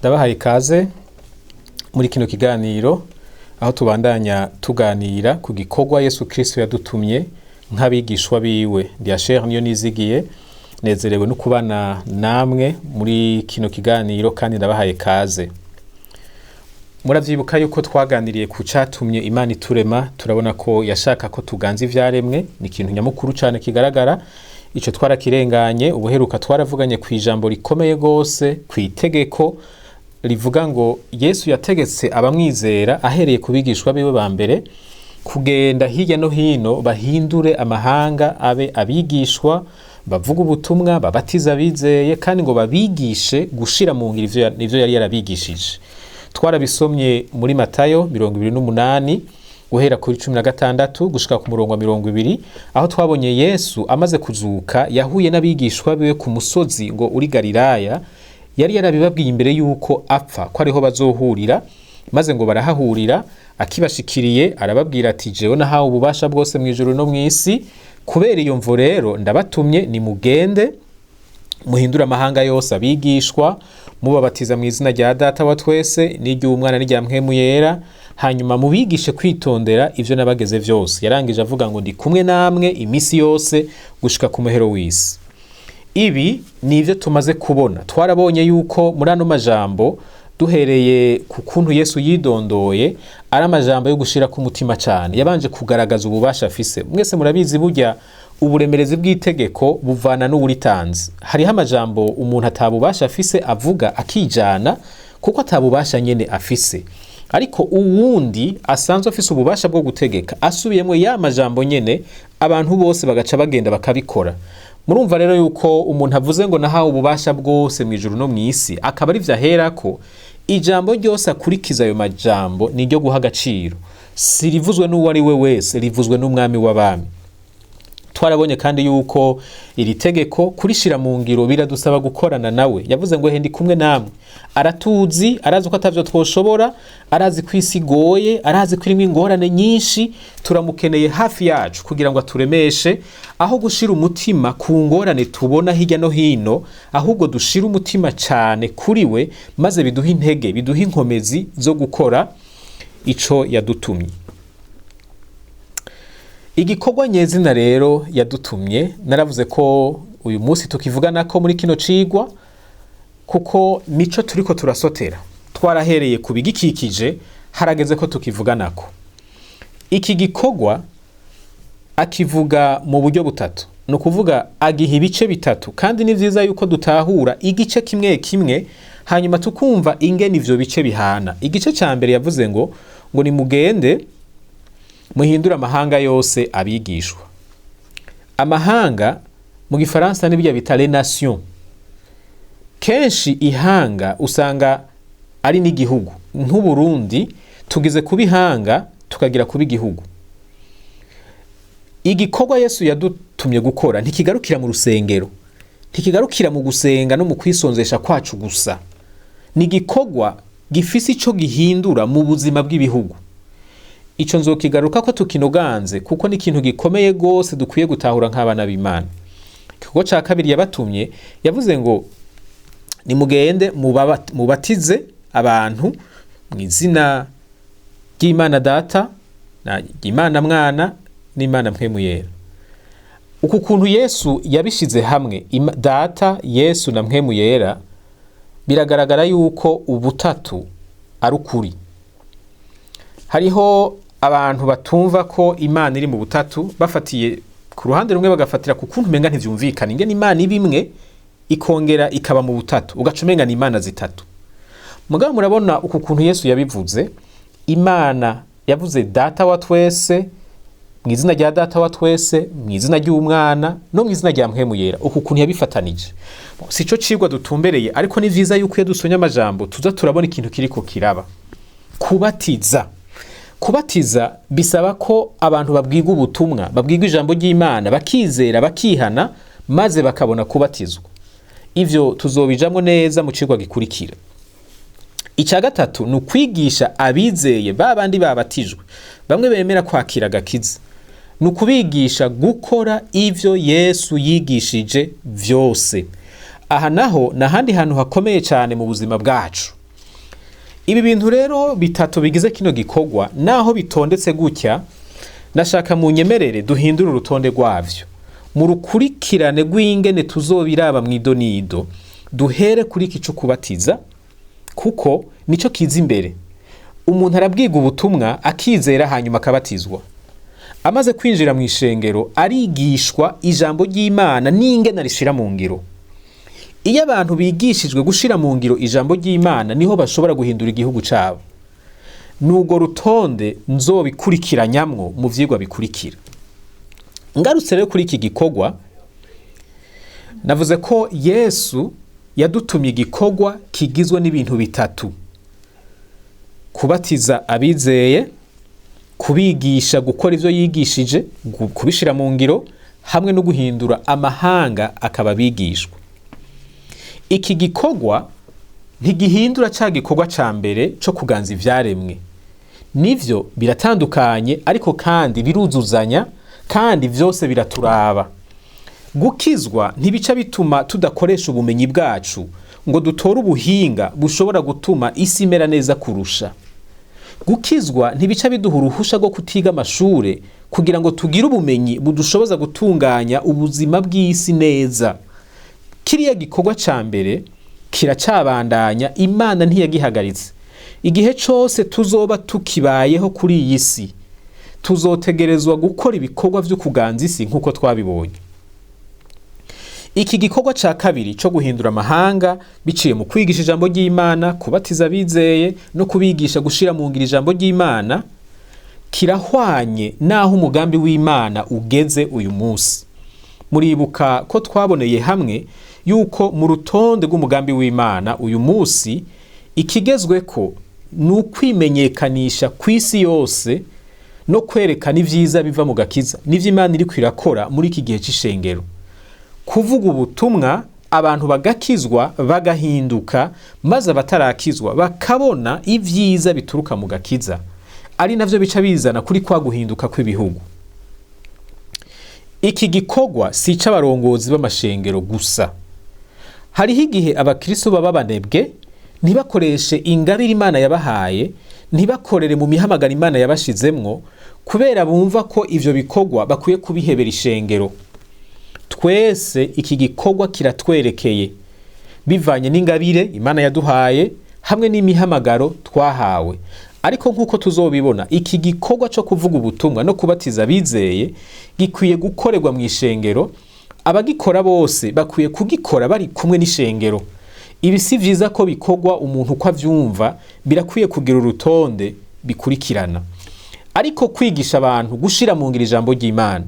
Ndabahaye ikaze muri kino kiganiro aho tubandanya tuganira ku gikorwa Yesu Kristo yadutumye nk'abigishwa biwe. Ndi niyo nizigiye, nezerewe no kubana namwe muri kino kiganiro kandi ndabahaye kaze. Muravyibuka yuko twaganiriye ku catumye Imana iturema, turabona ko yashaka ko tuganza ivyaremwe, ni ikintu nyamukuru cane kigaragara. Ico twarakirenganye. Ubuheruka twaravuganye ku ijambo rikomeye gose, ku itegeko rivuga ngo Yesu yategetse abamwizera ahereye ku bigishwa biwe ba mbere kugenda hirya no hino bahindure amahanga abe abigishwa, bavuga ubutumwa, babatiza abizeye, kandi ngo babigishe gushira mu ngiro ivyo yari yarabigishije. Twarabisomye muri Matayo 28 guhera kuri 16 gushika ku murongo wa 20, aho twabonye Yesu amaze kuzuka yahuye n'abigishwa biwe ku musozi ngo uri Galilaya. Yari yarabibabwiye imbere yuko apfa ko ariho bazohurira, maze ngo barahahurira. Akibashikiriye arababwira ati: "Jewe nahawe ububasha bwose mu ijuru no mu isi, kubera iyo mvo rero ndabatumye, nimugende muhindure amahanga yose abigishwa, mubabatiza mu izina rya Data wa twese n'iry'Umwana n'irya Mpwemu Yera, hanyuma mubigishe kwitondera ivyo nabageze vyose." Yarangije avuga ngo: "Ndi kumwe namwe imisi yose gushika ku muhero w'isi." Ibi ni ivyo tumaze kubona. Twarabonye yuko muri ano majambo, duhereye ku kuntu Yesu yidondoye, ari amajambo yo gushira ku mutima cane. Yabanje kugaragaza ububasha afise. Mwese murabizi, burya uburemerezi bw'itegeko buvana n'uwuritanze. Hariho amajambo umuntu atabubasha afise avuga akijana kuko atabubasha nyene afise, ariko uwundi asanzwe afise ububasha bwo gutegeka asubiyemwo ya majambo nyene, abantu bose bagaca bagenda bakabikora. Murumva rero yuko umuntu avuze ngo nahawe ububasha bwose mu ijuru no mu isi, akaba ari vyo aherako, ijambo ryose akurikiza ayo majambo ni iryo guha agaciro, si rivuzwe n'uwo ari we wese, rivuzwe n'Umwami w'abami. Twarabonye kandi yuko iri tegeko kurishira mu ngiro biradusaba gukorana nawe. Yavuze ngo: "Ndi kumwe namwe." Aratuzi, arazi ko atavyo twoshobora, arazi ko isi igoye, arazi ko irimwo ingorane nyinshi. Turamukeneye hafi yacu kugira ngo aturemeshe. Aho gushira umutima ku ngorane tubona hirya no hino, ahubwo dushira umutima cane kuri we, maze biduhe intege, biduhe inkomezi zo gukora ico yadutumye. Igikorwa nyezina rero yadutumye, naravuze ko uyu munsi tukivugana ko muri kino cigwa, kuko nico turiko turasotera. Twarahereye ku bigikikije, harageze ko tukivuganako. Iki gikorwa akivuga mu buryo butatu, ni ukuvuga agiha ibice bitatu, kandi ni vyiza yuko dutahura igice kimwe kimwe, hanyuma tukumva ingene ivyo bice bihana. Igice ca mbere yavuze ngo nimugende muhindure amahanga yose abigishwa. Amahanga mu gifaransa nibyo bita les nations. Kenshi ihanga usanga ari n'igihugu, nk'Uburundi tugize kuba ihanga, tukagira kuba igihugu. Igikorwa Yesu yadutumye gukora ntikigarukira mu rusengero, ntikigarukira mu gusenga no mu kwisonzesha kwacu gusa. Ni igikorwa gifise ico gihindura mu buzima bw'ibihugu. Ico nzokigaruka ko tukinoganze, kuko ni ikintu gikomeye gose dukwiye gutahura nk'abana b'Imana. Igikorwa ca kabiri yabatumye, yavuze ngo nimugende mubatize abantu mu izina ry'Imana Data na ry'Imana Mwana n'Imana Mpwemu Yera. Uku kuntu Yesu yabishize hamwe, Data, Yesu na Mpwemu Yera, biragaragara yuko ubutatu ari ukuri. Hariho abantu batumva ko Imana iri mu butatu, bafatiye ku ruhande rumwe, bagafatira ku kuntu umenga ntivyumvikana ingene Imana iba imwe ikongera ikaba mu butatu, ugaca umenga ni imana zitatu. Mugabo murabona uku kuntu Yesu yabivuze, Imana yavuze Data wa twese, mu izina rya Data wa twese, mu izina ry'Umwana no mu izina rya Mpwemu Yera. Uku kuntu yabifatanije, sico cigwa dutumbereye, ariko ni vyiza yuko iyo dusomye amajambo tuza turabona ikintu kiriko kiraba. Kubatiza bisaba ko abantu babwirwa ubutumwa, babwirwa ijambo ry'Imana, bakizera, bakihana, maze bakabona kubatizwa. Ivyo tuzobijamwo neza mu cigwa gikurikira. Icya gatatu ni ukwigisha abizeye, ba bandi babatijwe, bamwe bemera kwakira agakiza, ni ukubigisha gukora ivyo Yesu yigishije vyose. Aha naho ni ahandi hantu hakomeye cyane mu buzima bwacu. Ibi bintu rero bitatu bigize kino gikorwa, naho bitondetse gutya, nashaka mu nyemerere duhindure urutonde rwavyo mu rukurikirane rw'ingene tuzobiraba mw'idonido. Duhere kuri iki co kubatiza, kuko nico kiza imbere. Umuntu arabwiga ubutumwa akizera, hanyuma akabatizwa. Amaze kwinjira mu ishengero, arigishwa ijambo ry'Imana n'ingene arishira mu ngiro. Iyo abantu bigishijwe gushira mu ngiro ijambo ry'Imana, niho bashobora guhindura igihugu cabo. Nubwo rutonde nzobikurikiranyamwo mu vyigwa bikurikira. Ngarutse rero kuri iki gikorwa, navuze ko Yesu yadutumye igikorwa kigizwe n'ibintu bitatu: kubatiza abizeye, kubigisha gukora ivyo yigishije, kubishira mu ngiro, hamwe no guhindura amahanga akaba abigishwa. Iki gikorwa ntigihindura ca gikorwa ca mbere co kuganza ivyaremwe. Nivyo, biratandukanye, ariko kandi biruzuzanya, kandi vyose biraturaba. Gukizwa ntibica bituma tudakoresha ubumenyi bwacu ngo dutore ubuhinga bushobora gutuma isi imera neza kurusha. Gukizwa ntibica biduha uruhusha rwo kutiga amashure kugira ngo tugire ubumenyi budushoboza gutunganya ubuzima bw'isi neza. Kiriya gikorwa ca mbere kiracabandanya, Imana ntiyagihagaritse. Igihe cose tuzoba tukibayeho kuri iyi si, tuzotegerezwa gukora ibikorwa vyo kuganza isi nk'uko twabibonye. Iki gikorwa ca kabiri co guhindura amahanga biciye mu kwigisha ijambo ry'Imana, kubatiza abizeye no kubigisha gushira mu ngiro ijambo ry'Imana, kirahwanye n'aho umugambi w'Imana ugeze uyu munsi. Muribuka ko twaboneye hamwe yuko mu rutonde rw'umugambi w'Imana uyu munsi, ikigezweko ni ukwimenyekanisha ku isi yose no kwerekana ivyiza biva mu gakiza n'ivyo Imana iriko irakora muri iki gihe c'ishengero. Kuvuga ubutumwa, abantu bagakizwa, bagahinduka, maze abatarakizwa bakabona ivyiza bituruka mu gakiza, ari navyo bica bizana kuri kwa guhinduka kw'ibihugu. Iki gikorwa si ic'abarongozi b'amashengero gusa. Hariho igihe abakristo baba banebwe, ntibakoreshe ingabire Imana yabahaye, ntibakorere mu mihamagaro Imana yabashizemwo, kubera bumva ko ivyo bikorwa bakwiye kubihebera ishengero. Twese iki gikorwa kiratwerekeye, bivanye n'ingabire Imana yaduhaye hamwe n'imihamagaro twahawe. Ariko nk'uko tuzobibona, iki gikorwa co kuvuga ubutumwa no kubatiza abizeye gikwiye gukorerwa mu ishengero. Abagikora bose bakwiye kugikora bari kumwe n'ishengero. Ibi si vyiza ko bikorwa umuntu uko avyumva, birakwiye kugira urutonde bikurikirana. Ariko kwigisha abantu gushira mu ngiro ijambo ry'Imana,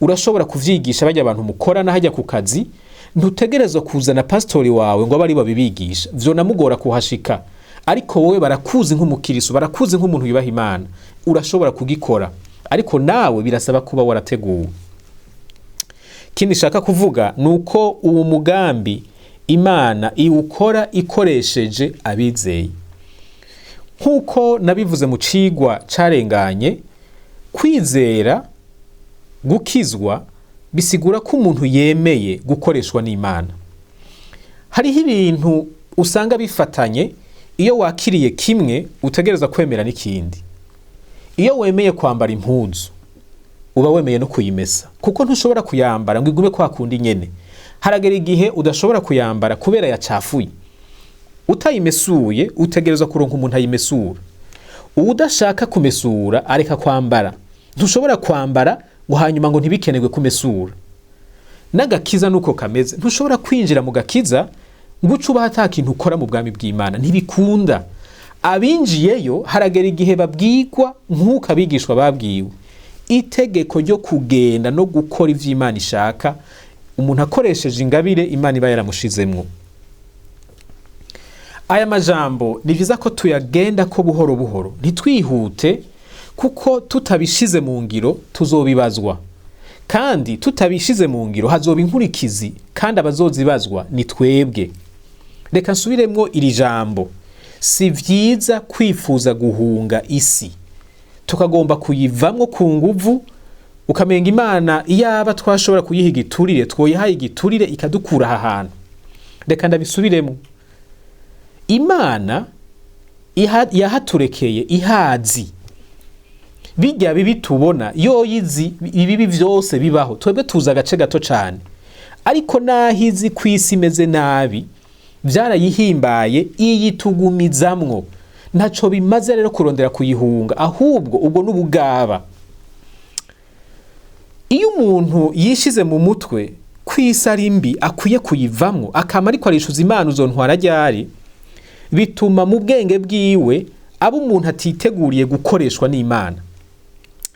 urashobora kuvyigisha barya abantu mukorana hajya ku kazi. Ntutegerezwa kuzana pasitori wawe ngo abe ari babibigisha, vyonamugora kuhashika. Ariko wowe barakuzi nk'umukirisu, barakuzi nk'umuntu yubaha Imana, urashobora kugikora, ariko nawe birasaba kuba warateguwe. Ikindi nshaka kuvuga ni uko uwo mugambi Imana iwukora ikoresheje abizeye. Nk'uko nabivuze mu cigwa carenganye, kwizera gukizwa bisigura ko umuntu yemeye gukoreshwa n'Imana. Hariho ibintu usanga bifatanye: iyo wakiriye kimwe, utegereza kwemera n'ikindi. Iyo wemeye kwambara impuzu, uba wemeye no kuyimesa, kuko ntushobora kuyambara ngo igume kwa kundi nyene. Haragera igihe udashobora kuyambara kubera yacafuye. Utayimesuye, utegerezwa kuronka umuntu ayimesura. Uwudashaka kumesura areka kwambara. Ntushobora kwambara ngo hanyuma ngo ntibikenerwe kumesura. N'agakiza nuko kameze. Ntushobora kwinjira mu gakiza ngo uce ubaho ata kintu ukora mu bwami bw'Imana, ntibikunda. Abinjiyeyo haragera igihe babwirwa nk'uko abigishwa babwiwe itegeko ryo kugenda no gukora ivyo Imana ishaka, umuntu akoresheje ingabire Imana iba yaramushizemwo. Aya majambo ni vyiza ko tuyagenda ko buhoro buhoro, ntitwihute, kuko tutabishize mu ngiro tuzobibazwa, kandi tutabishize mu ngiro hazoba inkurikizi, kandi abazozibazwa ni twebwe. Reka nsubiremwo iri jambo: si vyiza kwifuza guhunga isi, tukagomba kuyivamwo ku nguvu, ukamenga Imana iyaba twashobora kuyiha igiturire twoyihaye igiturire ikadukura aha hantu. Reka ndabisubiremo: Imana Yahaturekeye ihazi bijya bibi tubona, yoyizi ibibi vyose bibaho, twebwe tuzi agace gato cane. Ariko naho izi ku isi imeze nabi, vyarayihimbaye iyitugumizamwo. Ntaco bimaze rero kurondera kuyihunga, ahubwo ubwo n'ubugaba. Iyo umuntu yishize mu mutwe ko isi ari mbi akwiye kuyivamwo, akama ariko arishuza Imana uzontwara ryari, bituma mu bwenge bwiwe aba umuntu atiteguriye gukoreshwa n'Imana.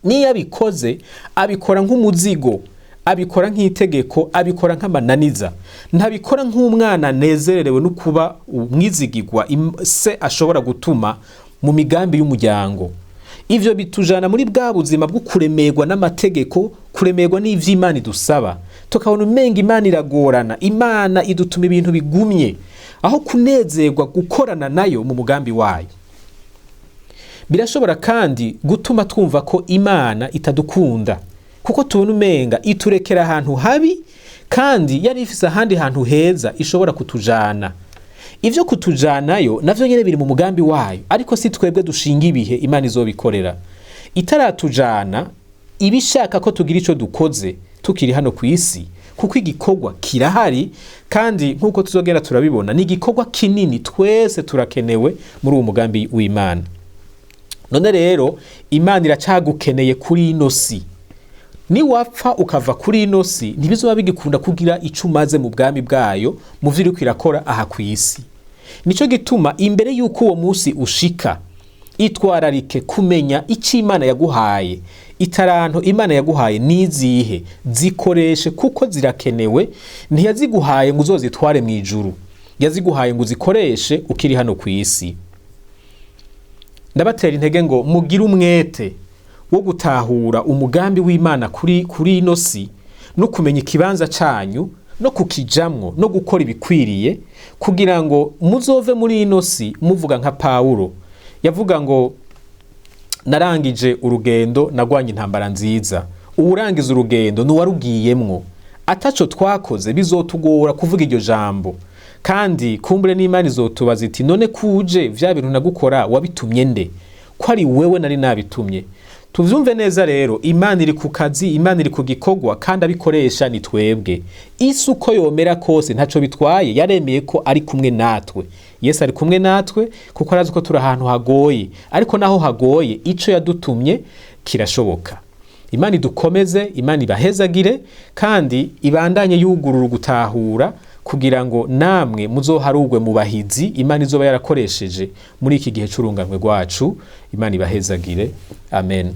Niyo abikoze, abikora nk'umuzigo, abikora nk'itegeko, abikora nk'amananiza, ntabikora nk'umwana anezerewe no kuba umwizigirwa se ashobora gutuma mu migambi y'umuryango. Ivyo bitujana muri bwa buzima bwo kuremerwa n'amategeko, kuremerwa n'ivy'Imana idusaba, tukabona umenga Imana iragorana, Imana idutuma ibintu bigumye, aho kunezerwa gukorana nayo mu mugambi wayo. Birashobora kandi gutuma twumva ko Imana itadukunda, kuko tubona umenga iturekera ahantu habi kandi yari ifise ahandi hantu heza ishobora kutujana. Ivyo kutujanayo navyo nyene biri mu mugambi wayo, ariko si twebwe dushinga ibihe Imana izobikorera. Itaratujana iba ishaka ko tugira ico dukoze tukiri hano ku isi, kuko igikorwa kirahari, kandi nk'uko tuzogenda turabibona ni igikorwa kinini, twese turakenewe muri uwo mugambi w'Imana. None rero Imana iracagukeneye kuri ino si. Niwapfa ukava kuri ino si, ntibizoba bigikunda kugira ico umaze mu bwami bwayo mu vyo iriko irakora aha kw'isi. Nico gituma imbere y'uko uwo musi ushika, itwararike kumenya ico Imana yaguhaye. Itaranto Imana yaguhaye nizihe, zikoreshe kuko zirakenewe. Ntiyaziguhaye ngo uzozitware mw'ijuru, yaziguhaye ngo uzikoreshe ukiri hano kw'isi. Ndabatera intege ngo mugire umwete wo gutahura umugambi w'Imana kuri ino si, no kumenya ikibanza canyu, no kukijamwo, no gukora ibikwiriye, kugira ngo muzove muri ino si muvuga nka Pawulo yavuga ngo narangije urugendo, nagwanye intambara nziza. Uwurangiza urugendo nuwarugiyemwo. Ataco twakoze bizotugora kuvuga iryo jambo, kandi kumbure n'Imana izotubaza iti none kuje vya bintu nagukora wabitumye nde, ko ari wewe nari nabitumye? Tuvyumve neza rero, Imana iri ku kazi, Imana iri ku gikorwa, kandi abikoresha ni twebwe. Isi uko yomera kose ntaco bitwaye, yaremeye ko ari kumwe natwe. Yesu ari kumwe natwe kuko arazi ko turi ahantu hagoye, ariko naho hagoye ico yadutumye kirashoboka. Imana idukomeze, Imana ibahezagire, kandi ibandanye yugurura gutahura, kugira ngo namwe muzoharugwe mu bahizi Imana izoba yarakoresheje muri iki gihe c'urunganwe rwacu. Imana ibahezagire. Amen.